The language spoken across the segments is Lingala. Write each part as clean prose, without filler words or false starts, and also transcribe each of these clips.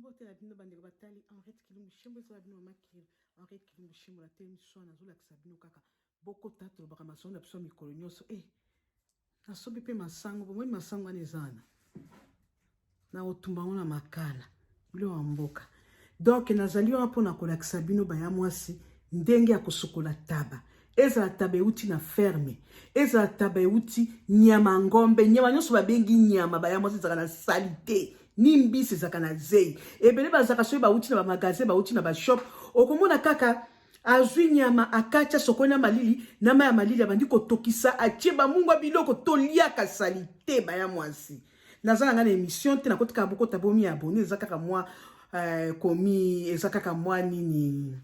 Mbote na bino bandeko batali Henriette Kilumbu Shembo, ezala bino mama Henriette Kilumbu Shembo na telemi swa nazolakisa bino kaka bokota tolobaka masolo na biso mikolo nyonso e eh, nasobi mpe masango bomoi masango wana eza wana na kotumba yango na makala biloko ya mboka donc nazali wana mpo na kolakisa bino baya mwasi ndenge ya kosukola taba ezala taba euti na ferme ezala taba euti nyama ngombe nyama nyonso babengi nyama baya mwasi ezalaka na salite ni mbisi ezalaka na zei ebele bazalaka soki bauti na bamagasin bauti na bashop okomona kaka azwi nyama akati asokoli na malili na mai ya malili abandi kotokisa atie bamungwa biloko toliaka salite baya mwasi naza na ngai na émission te nakotika bokota bomi abone eza kaka mwa euh, komi eza kaka mwa nini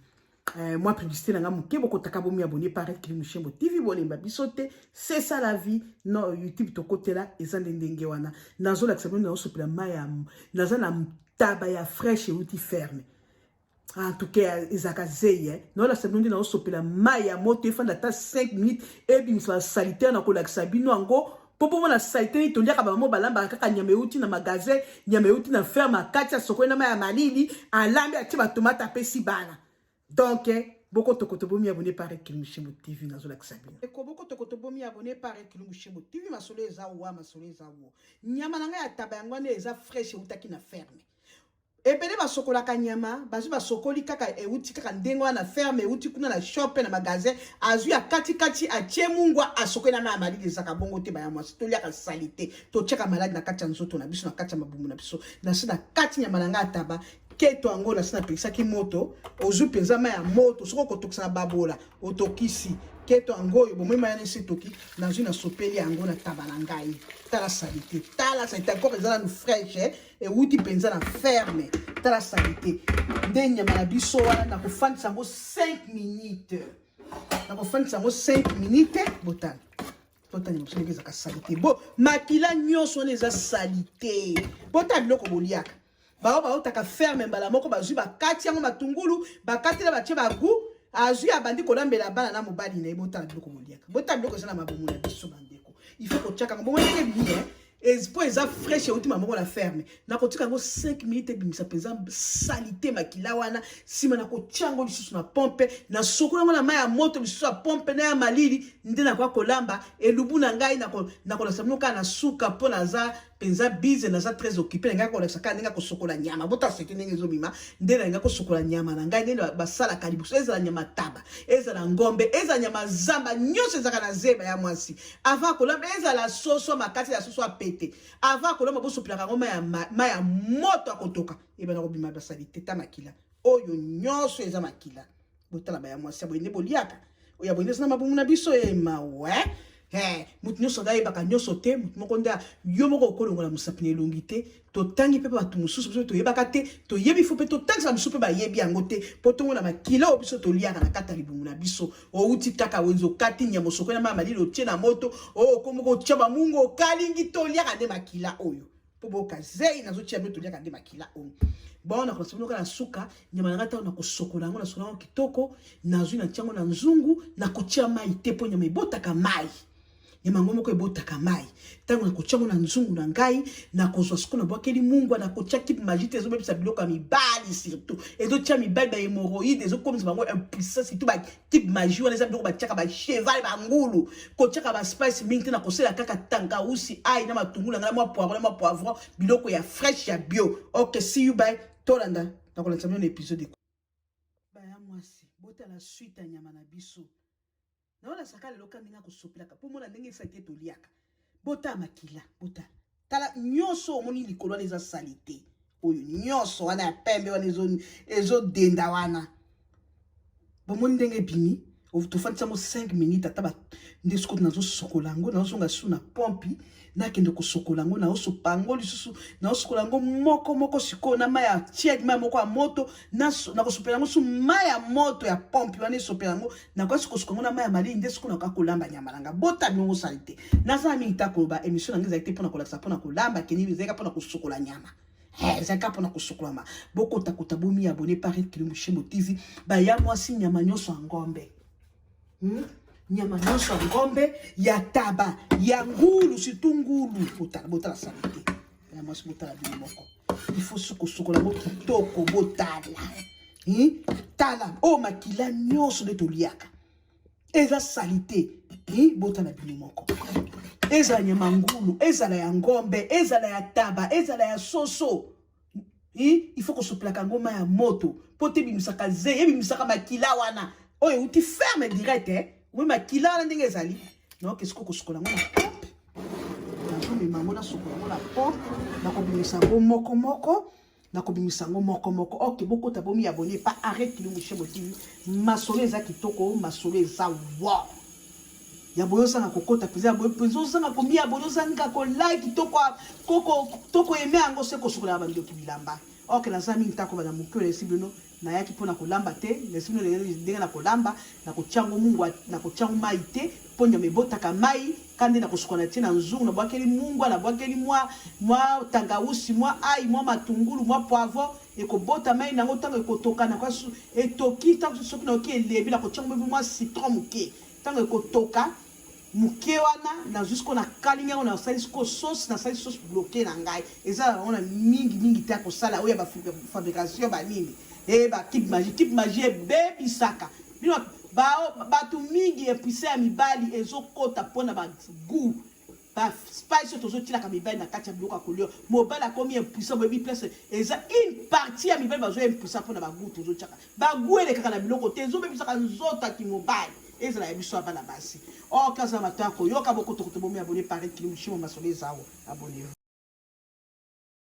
euh, mwa publicité na ngai moke bokotaka bomi abone paret kilimushembo tv bolemba biso te c'est ça la vie non youtube tokotela eza nde ndenge wana nazolakisa bino nazosopela mai ya naza na taba ya fraîche euti ferme en tout cas ezalaka zei eh. naolakisa bino nde naosopela mai ya moto efanda ata 5 minutes ebimisa basalite na kolakisa bino yango mpo bomona salite nini toliaka bamamo balambaka kaka nyama euti na magasin nyama euti na ferme akati asokoli na mai ya malili alambi atie batomate apesi bana donc eh, bokotokoto bomi abone pare kilumushimbo tv nazolakisa bino eko bokotokoto bomi abone pare kilumushimbo tv masolo eza wa masolo eza wo nyama na ngai ya taba yango wana eza fraîche eutaki na ferme Ebele basokolaka nyama, bazwi basokoli kaka euti kaka ndenge wana na ferme, euti kuna na shop na magasin, azwi akati kati atie mungwa asokoli na mai ya malili. Ezalaka bongo te baya mwasi, toliaka salite, totiaka maladi na kati ya nzoto na biso, na kati ya mabumu na biso. Nasi na kati nyama na ngai ataba keto yango nasi napekisaki moto, ozwi mpenza mai ya moto, soki okotokisa na babola otokisi keto yango oyo bomoi mai wana esi etoki, nazwi nasopeli yango na taba na ngai. Tala salite, tala salite encore eza nanu fraîche eh? Ewuti mpenza na ferme. Tala salite nde nyama na biso wana, nakofandisa yango 5 minutes, nakofandisa yango 5 minutes. Botala, botala nyama biso ndenge ezalaka salite. Bo makila nyonso wana eza salite. Botala biloko boliaka bao baotaka ferme mbala moko bazwi bakati yango matungulu bakatela batie bagu azwi abandi kolambela bana na mobali na ye. Botala biloko boliaka, botala biloko eza na mabumu na biso bandeko. Il faut kotiaka yango bongo ndenge ebimi mpo eza fraîche euti maboko na ferme. Nakotika yango 5 minutes ebimisa mpenza salite makila wana. Nsima nakotia yango lisusu na pompe, nasokola yango na mai ya moto lisusu ya pompe na ya malili, nde nakoya kolamba elubu na ngai. Nakolakisa bino kaka na suka mpo naza mpenza bize, naza très occupé. Na ngai kolakisa kaka ndenge kosokola nyama. Bota sete ndenge ezobima, nde nalinga kosokola nyama na ngai ndenge basalaka liboso. Ezala nyama taba, ezala ngombe, ezala nyama zamba, nyonso ezalaka na zeba ya mwasi. Avant kolamba, ezala soso makasi ya soso apete, avant kolamba bosopelaka yango mai ya moto akotoka, ebanda kobima basalite ta makila oyo nyonso eza makila. Botala baya mwasi ya boye nde boliaka, oyo ya boye nde eza na mabumu na biso. Emawe eh, moto nyonso nde ayebaka nyonso te. Moto moko nde yo moko okolongola mosapi na elongi te. Totangi mpe bato mosusu biso toyebaka te, toyebi fo mpe totangisa biso mpe bayebi yango te, mpo tomona makila oyo biso toliaka na kati ya libumu na biso. Outi kaka wenze, okati nyama, osokoli na mai ya malili, otie na moto, oyo okomi kotia bamungu, okalingi. Toliaka nde makila oyo mpo boyoka zei nazotia bino, toliaka nde makila oyo. Bon, nakolakisa bino kaka na suka nyama na ngai ntango nakosokola yango. Nasokola yango kitoko, nazwi natia yango na nzungu, nakotia mai te mpo nyama ebotaka mai, nyama yango moko ebotaka mai. Ntango nakotia yango na nzungu na ngai, nakozwa sikoyo nabwakeli mungwa, nakotia kipe magie te, ezobebisa biloko ya mibali, surtout ezotia mibali ba hémorroïde, ezokomisa bango impuissant. Surtout ba cube magie wana eza biloko batiaka bacheval bangulu. Kotiaka baspice mingi te, nakosala kaka tankausi, ai na matungulu na ngai na mwa poivron na mwa poivron, biloko ya fraîche ya bio. Ok, see you, bye. Tolanda, nakolandisa bino na épisode. Baya mwasi, botala suite ya nyama na biso. Naolasaka lelo ka ndenge akosopelaka mpo mona ndenge esali te toliaka. Botala makila, botala, tala nyonso omoni likolo wana eza salite oyo nyonso wana ya pembe wana ezodenda wana. Bomoni ndenge ebimi, tofandisa yango 5 minutes ata nde sikoyo nazosokola yango. Nazozonga su na pompi, nakende kosokola yango, nazosopa yango lisusu, nazosokola yango moko moko sikoyo na mai ya tiède, mai moko ya moto. Nakosopela yango su mai ya moto ya pompe wana, esopela yango, nakoki kosuka yango na mai ya malili, nde sikoyo nakoki kolamba nyama na nga. Bota bilongo osali te. Naza mingi ta koloba. Émission na ngai ezali te mpona kolakisa mpona kolamba kenini, ezalika mpona kosokola nyama, ezalika mpona kosokolama. Bokotakota, bomi abone paris Kilumushembo TV. Baya mwasi, nyama nyonso ya ngombe, Nyama nyonso ya ngombe, ya taba, ya ngulu, surtout ngulu. Botala, botala salite ya mwasi, botala bino moko. Il faut kosukola yango kitoko. Botala, tala oyo makila nyonso nde toliaka eza saleté. Botala bino moko, ezala nyama ngulu, ezala ya ngombe, ezala ya taba, ezala ya soso, il faut kosopelaka yango mai ya moto mpo te ebimisaka ze, ebimisaka makila wana oyo euti ferme direct. Omoi makila wana ndenge ezali. Naoke sikoyo kosukola yango na pompe. Nazomema yango, nasukola yango na pompe, nakobimisa yango moko moko, nakobimisa yango moko moko. Ok, bokota, bomi abonner pa Arrête Kilumbu Shemo TV. Masolo eza kitoko, masolo eza wow. Ya boye ozanga kokota mpenza, ya boye mpenza ozanga komi abonner, ozanga kolike to koaimer yango se kosukola bandoki bilamba. Ok, naza mingi ntako bana moke oyo esi bino nayaki mpona kolamba te. Nesi bino ndenge na kolamba, nakotia yango mungwa, nakotia yango mai te mpo nyama ebotaka mai. Ka nde nakosuka na tie na nzungu, nabwakeli mungwa, nabwakeli mwa tangausi, mwa ai, mwa matungulu, mwa poivron, ekobota mai nango. Ntango ekotoka, etoki, ntango soki nayoki elebi, nakotia yango mwa citron moke. Ntango ekotoka moke wana, nazwi sikoyo, nakalingi yango, nasali sikoyo sauce, nasali sauce bloqué na ngai. Eza na yango na mingi mingi te ya kosala oyo ya bafabrication banini e bacube Maggi. Cube Maggi ebebisaka bino bato mingi. Epise ya mibali ezokota mpona bagoût, baspice oyo tozotielaka mibali na kati ya biloko ya kolia. Mobali akomi impuissant. Boyebi place eza une partie ya mibali bazo impuissant mpona bagoût tozotiaka. Bagoût elekaka na biloko te, ezobebisaka nzoto aki mobali, ezala ya biso ya bana basi. Or kaza mato ya koyoka, bokotokoto, bomi abonner Paris Kilimushimo, masolo ezawo. Abonnez.